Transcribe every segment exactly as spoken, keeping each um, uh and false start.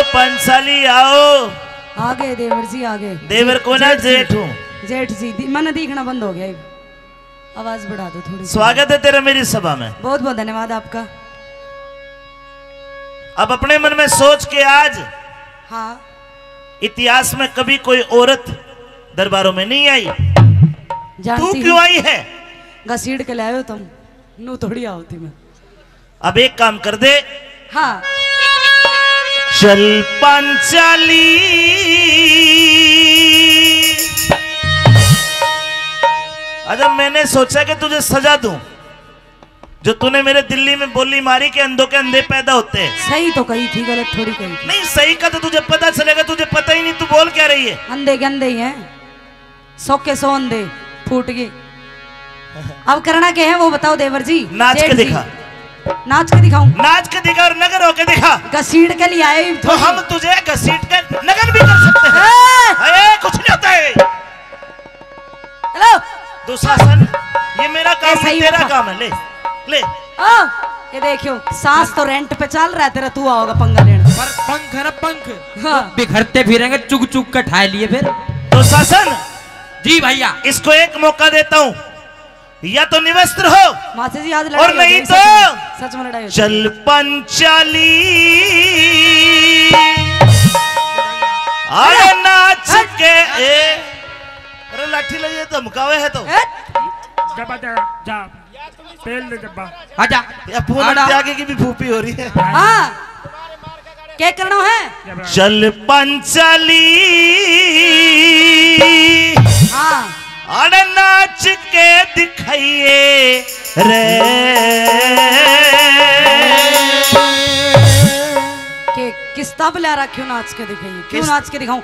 पंचाली आओ। आ गए देवर जी, आ गए। देवर को ना, जेठ जी। जेठ हूँ। जेठ जी, दि-, मन दिखना बंद हो गया। आवाज बढ़ा दो थोड़ी सी। स्वागत है तेरा मेरी सभा में। बहुत बहुत धन्यवाद आपका। अब अपने मन में सोच के आज, हाँ। इतिहास में कभी कोई औरत दरबारों में नहीं आई। जानती तू क्यों हूँ। आई है? घसीट के ले आए हो तुम, नू थोड़ी आओ थी मैं। अब एक काम कर दे। हाँ। चल पंचाली। अच्छा, मैंने सोचा कि तुझे सजा दूं। जो तूने मेरे दिल्ली में बोली मारी कि अंधों के अंधे पैदा होते हैं। सही तो कही थी, गलत थोड़ी कही थी। नहीं, सही का तो तुझे पता चलेगा, तुझे पता ही नहीं, तू बोल क्या रही है? अंधे के अंधे ही हैं, सौ के सौ अंधे, फूट गए। अब करना क्या है वो बताओ देवर जी, नाच के जेठ जी। दिखा। नाच के दिखाऊं? नाच के दिखा और नग्न होके दिखा। घसीट के लिए आए ही तो थोड़ी। हम तुझे घसीट के नग्न भी कर सकते हैं। ए! ए, कुछ नहीं होता है। हेलो। दुशासन, ये मेरा काम ऐसा नहीं, ही तेरा होता। काम है, ले, ले। ओ, ये देखियो, सास तो रेंट पे चल रहा है तेरा, तू आओगा पंगा लेने। पर पंख है ना, पंख। हाँ। बिखरते फिरेंगे, चुग चुग के ठाए लिए फिर। दुशासन। जी भैया। इसको एक मौका देता हूँ, या तो निवस्त्र हो, मासी जी, आज लड़ाई और हो नहीं गई, तो सच में, सच में लड़ाई हो गई। चल पंचाली। अरे अरे, नाच हट। के, ए, अरे लाठी लइए, धमकावे है तो। हट। डब्बा दे, जा, तेल दे डब्बा। आजा। या पूनम आड़ा। त्यागी की भी फूफी हो रही है। हाँ। के करनो है? चल पंचाली। हाँ। अरे नाच के दिखाइए रे। के किस्ता बुला रखियो, नाच के दिखाइए। क्यों किस- नाच के दिखाऊं?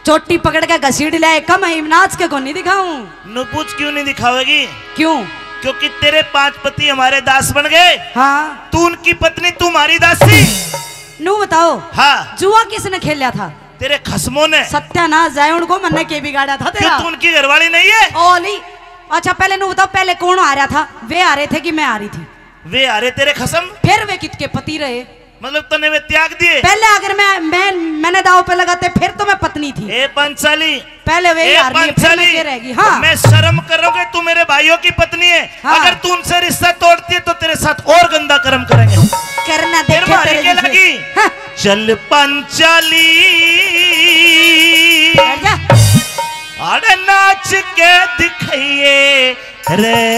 चोटी पकड़ के घसीट ले, कम है, नाच के को नहीं दिखाऊं। नु पूछ क्यों नहीं दिखावेगी? क्यों? क्योंकि तेरे पांच पति हमारे दास बन गए। हाँ। तू उनकी पत्नी, तू हमारी दासी। नू बताओ। हाँ। जुआ किसने खेला था? तेरे खसमों ने। सत्यानाश जाए उनको, मन्ने के बिगाड़ा था तेरा? क्यों, तू उनकी घरवाली नहीं है? ओली। अच्छा, पहले नू बताओ, पहले कौन आ रहा था? वे आ रहे थे कि मैं आ रही थी? वे आ रहे तेरे खसम। फिर वे कित के पति रहे? मतलब तने वे त्याग दिए? पहले अगर मैं, मैं, मैंने दाव पे लगाते फिर तो मैं पत्नी थी। ए पंचाली, पहले वे ए हार लिए, फिर मैं पंचाली, के रहेगी? हाँ। मैं शर्म करूंगी, तू मेरे भाइयों की पत्नी है। हाँ। अगर तू उनसे रिश्ता तोड़ती है तो तेरे साथ और गंदा कर्म करेंगे। करना फिर देखे मारी तेरे के जैसे। लगी। हाँ। चल पंचाली। बैठ जा। अरे नाच के दिखाइए रे।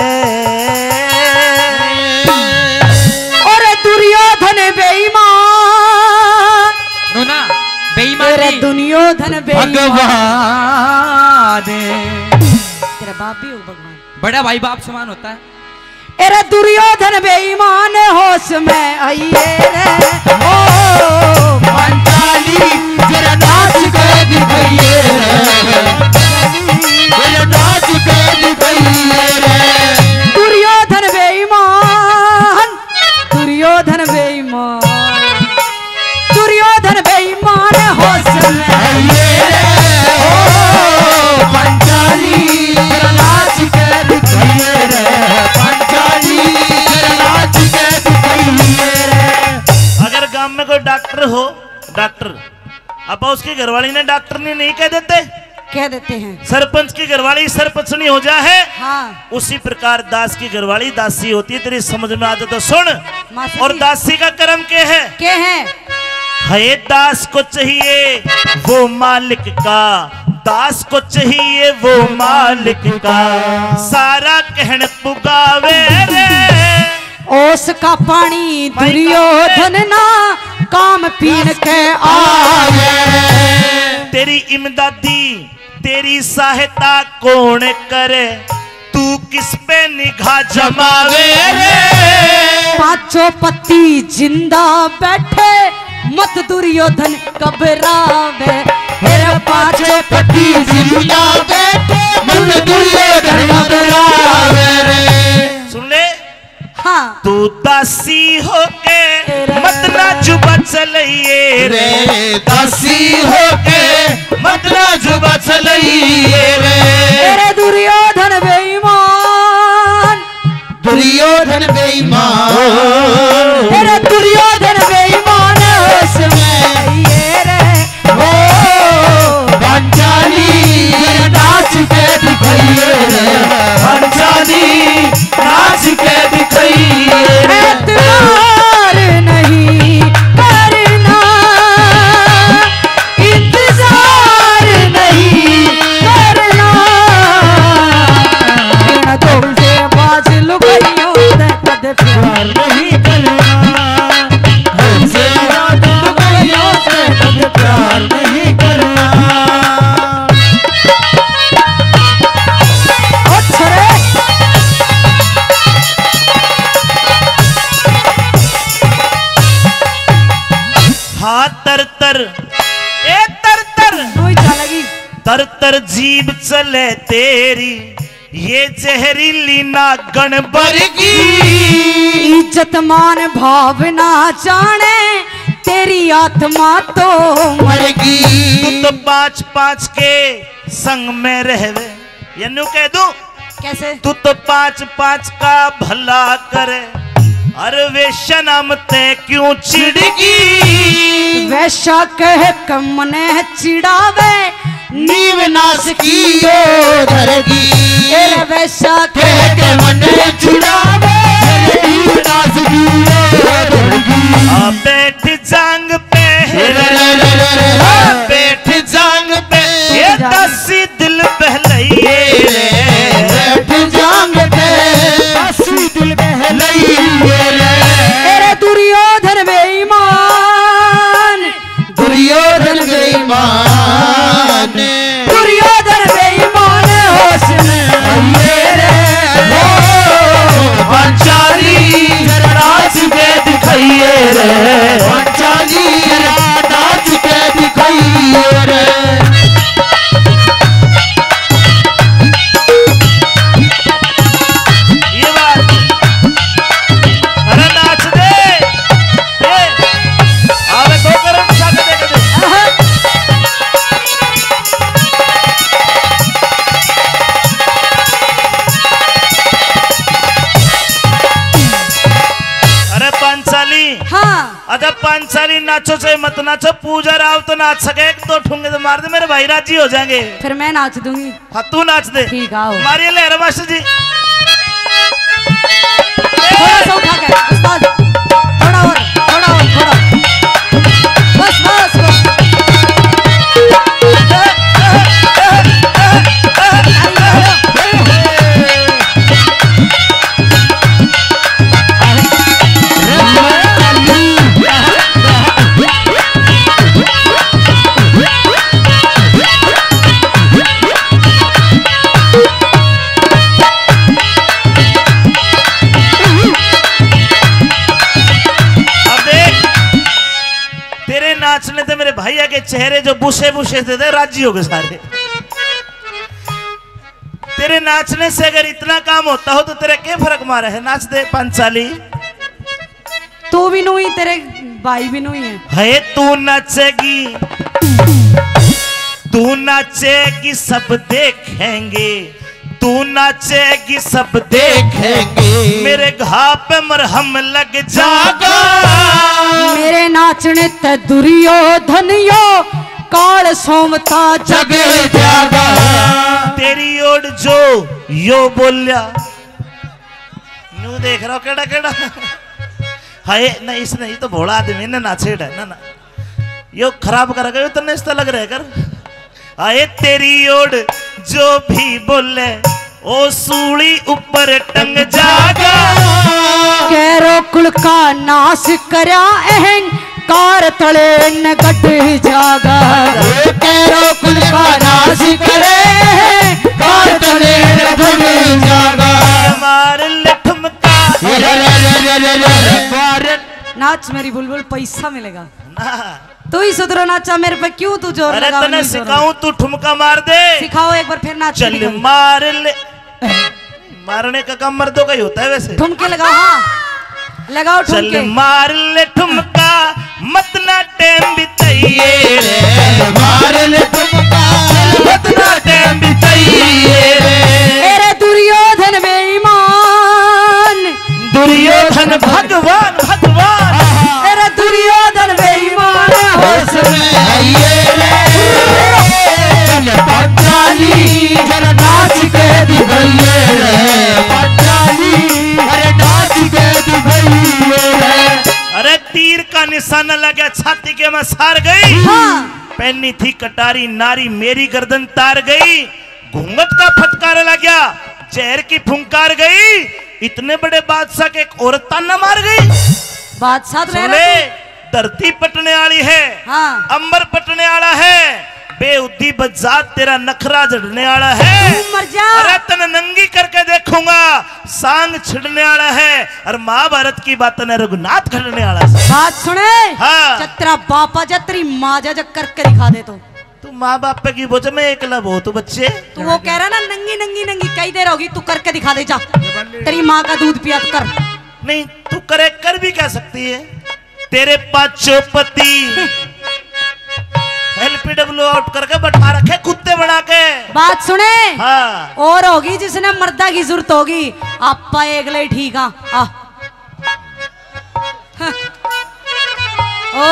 अरे दुर्योधन बेईमान। नूना, बेईमान अरे नहीं। दुर्योधन बेईमान। भगवान। तेरा बाप भी हो भगवान। बड़ा भाई बाप समान होता है। अरे दुर्योधन बेईमान होश में आइए रे। ओ पंचाली जरा नाच के दिखाइए रे। जरा नाच के दिखाइए रे। दुर्योधन बेईमान, दुर्योधन बेईमान, दुर्योधन बेईमान होश में आइए रे। ओ पंचाली जरा नाच के दिखाइए रे। पंचाली जरा नाच के दिखाइए रे। अगर गांव में कोई डॉक्टर हो, डॉक्टर, अब उसकी घरवाली ने डॉक्टर ने नहीं कह देते? कह देते हैं। सरपंच की घरवाली सरपंच नहीं हो जा है। हाँ। उसी प्रकार दास की घरवाली दासी होती है। तेरी समझ में आ जाए तो सुन। मासी और जी। दासी का कर्म के है? के है? है दास को चाहिए वो मालिक का, दास को चाहिए वो मालिक का, सारा कहन पुगावे रे। ओस का पानी दुर्योधन ना काम पीन के आवे। तेरी इमदादी, तेरी सहायता कौन करे, तू किस पे निगाह जमावे रे? पांचों पति जिंदा बैठे, मत दुर्योधन घबरावे। मेरे पांचों पति जिंदा बैठे, मत दुर्योधन घबरावे रे। सुन ले। हाँ। तू दासी होके तेरे मत ना जुबा चलाइए रे। रे दासी होके मत ना जुबा चलाइए रे। तेरे दुर्योधन बेईमान। दुर्योधन बेईमान। तेरे दुर्योधन बेईमान। इसमें ये रे। तर, ए तर तर, नोई चालेगी। तर तर जीभ चले तेरी, ये जहरीली नागण बरगी। इज्जत मान भावना जाने, तेरी आत्मा तो मरगी। तू तो पाँच पाँच के संग में रहवे, ये न्यू कह दूं। कैसे? तू तो पाँच पाँच का भला करे, अरे वेश्या नाम ते क्यों चिड़गी? वैसा कह के मने चिड़ावे, नीव नाश की ओर धरगी। तेरे वैसा कह के मने चिड़ावे, नीव नाश की ओर धरगी। आ बैठ जांग पे, रे, रे, रे, रे, रे। आ बैठ जांग पे, ये दस दिल बहलइए रे। बैठ जांग पे, दस दिल बहलइए रे। तेरे दुर्योधन बेईमान, दुर्योधन बेईमान, दुर्योधन बेईमान होश में आइए रे। ओ पांचाली, जरा नाच के दिखाइए रे। पांचाली, जरा नाच के दिखाइए रे। ये बात। अरे नाच दे। ए, आवे तो करम सा दे दे। अरे पांचाली। हाँ। अरे पांचाली, नाचो चाहे मत नाचो, पूजा राव तो नाच सके, एक दो ठुंगे तो मार दे, मेरे भाई राजी हो जाएंगे। फिर मैं नाच दूंगी। हाँ, तू नाच दे। ठीक, आओ। मारिए लहर मास्टर जी। थोड़ा सा उठा के, उस्ताद। थोड़ा और, थोड़ा और, थोड़ा। बस, बस, बस। अब देख, तेरे नाचने ते मेरे भैया के चेहरे जो बुशे बुशे थे, थे राजी हो गए सारे। तेरे नाचने से अगर इतना काम होता हो तो तेरा क्या फर्क मारा है? नाच दे पांचाली। तू भी नू ही, तेरे भाई भी नू ही है। है तू नाचेगी, तू नाचेगी, सब देखेंगे। तू नाचेगी, सब देखेंगे। मेरे घा पे मरहम लग जागा। मेरे नाचने ते दुर्योधन यो काल सोमता जग जागा। तेरी ओर जो यो बोल्या, न्यू देख रहा हो केड़ा केड़ा। हाय, नहीं, इसने, ये तो भोला आदमी ने नाचेड़ा है ना, ना। यो खराब कर गयो, तन्ने इस तरह लग रहा है कर। आए तेरी ओर जो भी बोले, ओ सूली ऊपर टंग जागा। कैरो कुल का नाश करया अहंकार तले न गट जागा। कैरो कुल का नाश करे अहंकार तले न गट जागा। मार ले ठुमका। मार। नाच मेरी बुलबुल, पैसा मिलेगा। ना। तू ही सुधरो नाचा मेरे पे, क्यों तू जोर अरे लगा, तने नहीं जोर सिखाऊं, तू ठुमका मार दे। सिखाओ एक बार फिर नाच के चल दिखाओ। मार ले। मारने का काम मर्दों का ही होता है वैसे। ठुमके लगाओ, हाँ। लगाओ चल ठुमके। मार ले ठुमका, मत ना टाइम बिताइए रे। मार ले ठुमका, मत ना टाइम बिताइए रे। अरे दुर्योधन बेईमान। दुर्योधन भगवान, भगवान। अरे दुर्योधन बेईमान। होश में आइए रे। चल पंचाली, जरा नाच के दिखाइए रे। पंचाली, अरे नाच के दिखाइए रे। अरे तीर का निशाना लगा छाती के में सार गई। हाँ। पहनी थी कटारी नारी मेरी गर्दन तार गई। घूंघट का फटकार लग गया, जहर की फुंकार गई। इतने बड़े बादशाह के एक औरत ताना मार गई। बादशाह तो रह सुन रहा ले, तू। धरती पटने वाली है, हाँ। अंबर पटने वाला है, बेहुदी बजा, तेरा नखरा झड़ने वाला है। तू मर जा। अरे तने नंगी करके देखूंगा, सांग छिड़ने वाला है। और महाभारत की बात ने रघुनाथ घड़ने वाला है। बात सुने। हाँ। जब तेरा बाप आ जा, तेरी माँ जा, जब करके दिखा दे तो। तू माँ बाप पे की बोझ में एकला बहुत बच्चे। तू वो कह रहा ना, नंगी, नंगी, नंगी, कई देर होगी, तू करके दिखा दे जा। तेरी माँ का दूध पिया तो कर। नहीं, तू करे, कर भी कह सकती है। तेरे पाछो पति एलपीडब्ल्यू आउट करके बैठा रखे कुत्ते बना के। बात सुने। हाँ। और होगी जिसने मर्दा की जरूरत होगी, आपा एकला ही ठीक। हाँ, आ। ओ,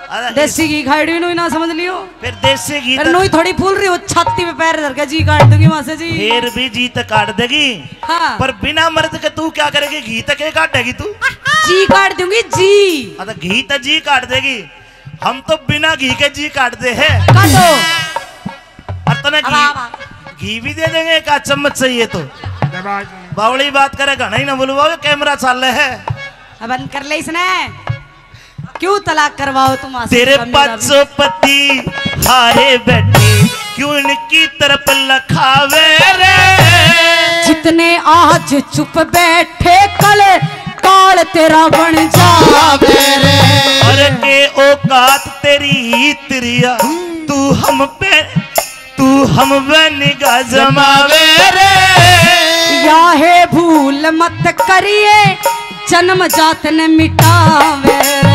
अरे देसी घी खाई नु ना समझ लियो। फिर देसी घी फिर तो नुई थोड़ी फूल रही हो, छाती पे पैर धर के जी काट दूंगी वहां से जी। फिर भी जी तो काट देगी। हाँ। पर बिना मर्द के तू क्या करेगी? घी तक के काटेगी तू? जी काट दूंगी जी। हाँ, तो घी तो जी काट देगी, हम तो बिना घी के जी काट दे है। काटो। और तने अब घी, आ, आ। घी भी दे देंगे, एक आध चम्मच चाहिए तो। बावली बात करे, घना ही ना बोलू बाबू, कैमरा चाल है। अब बंद कर ले इसने। क्यों तलाक करवाओ तुम आसिफ तेरे का मेरा भी? पाछो पति हारे बैठी, क्यों इनकी तरफ लखावे रे? जितने आज चुप बैठे, कल काल तेरा बन जावे रे। अरे के औकात तेरी इतरिया, तू हम पे, तू हम पे निगाह जमावे रे। या है भूल मत करिए, जन्म जात ने मिटावे रे।